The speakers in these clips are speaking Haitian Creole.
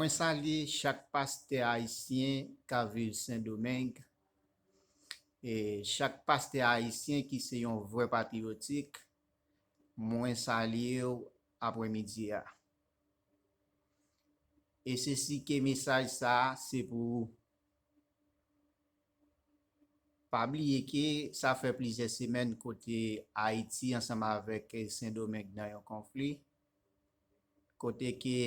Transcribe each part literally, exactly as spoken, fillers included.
Mwen salye chak pastè ayisyen k ap viv Sendomeng. E chak pastè ayisyen ki se yon vrè patriyotik, mwen salye w aprèmidi a. E se si ke mesaj sa a se pou ou. Pa bliye ke sa fè plizyè semèn kote Ayiti ansanm avèk Sendomeng nan yon konfli, kote ke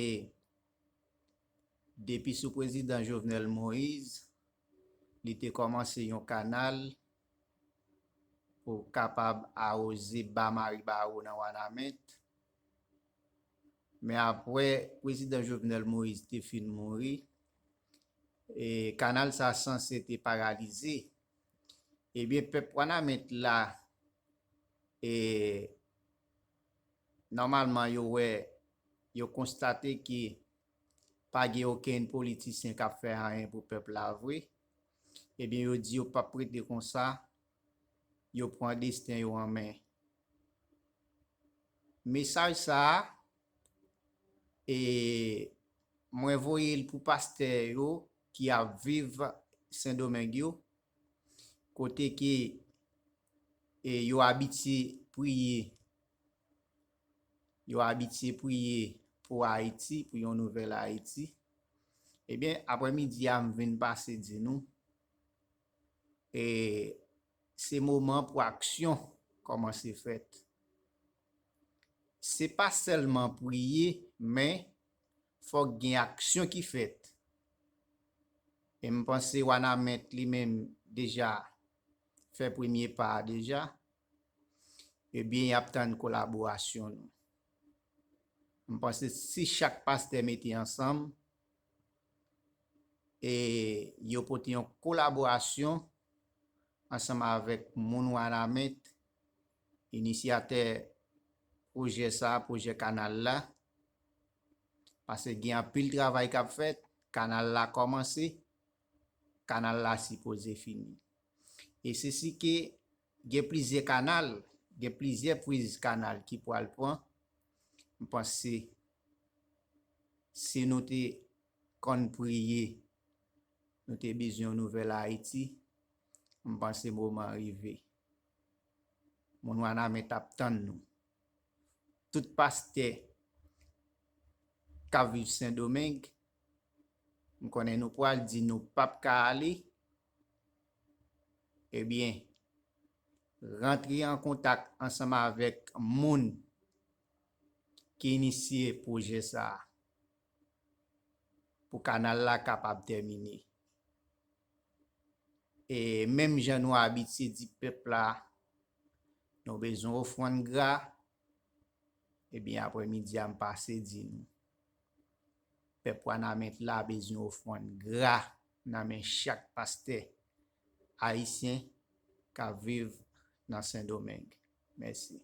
depi sou prezidan Jovenel Moïse, li te kòmanse yon kanal pou kapab awoze ba Maribawo nan Wanament. Men apre prezidan Jovenel Moïse te fin mouri, e kanal sa sanse te paralize. Ebyen, pèp Wanament la, e nòmalman yo wè, yo konstate ke pa gen okenn politisyen k ap fè anyen pou pèp la vre. Ebyen, yo di yo p ap rete konsa, yo pran desten yo an men. Mesaj sa a, e mwen voye l pou pastè yo ki ap viv Sendomeng yo, kote ke e yo abitye priye, yo abitye priye pou Ayiti, pou yon nouvèl Ayiti. Ebyen, aprèmidi a, m vin pase di nou, e se moman pou aksyon kòmanse fèt. Se pa sèlman priye, men fòk gen aksyon ki fèt. E m panse Wanament li menm deja fè premye pa a deja. Ebyen, y ap tann kolaborasyon nou. M panse si chak pastè mete ansanm, e yo pote yon kolaborasyon ansanm avèk moun Wanament, inisyatè pwojè sa, pwojè kanal la, paske gen anpil travay k ap fèt, kanal la kòmanse, kanal la sipoze fini. E se si ke gen plizyè kanal, gen plizyè priz kanal ki pral pran. M panse si nou te konn priye, nou te bezwen yon nouvèl Ayiti, m panse moman rive. Moun Wanament ap tann nou. Tout pastè k ap viv Sendomeng, m konnen nou pral di nou p ap ka ale. Ebyen, rantre an kontak ansanm avèk moun ki inisye pwojè sa a pou kanal la kapab tèmine. E menm jan nou abitye di pèp la, nou bezwen ofrann gra, ebyen, aprèmidi a, m pase di nou, pèp Wanament la bezwen ofrann gra nan men chak pastè ayisyen k ap viv nan Sendomeng. Mèsi.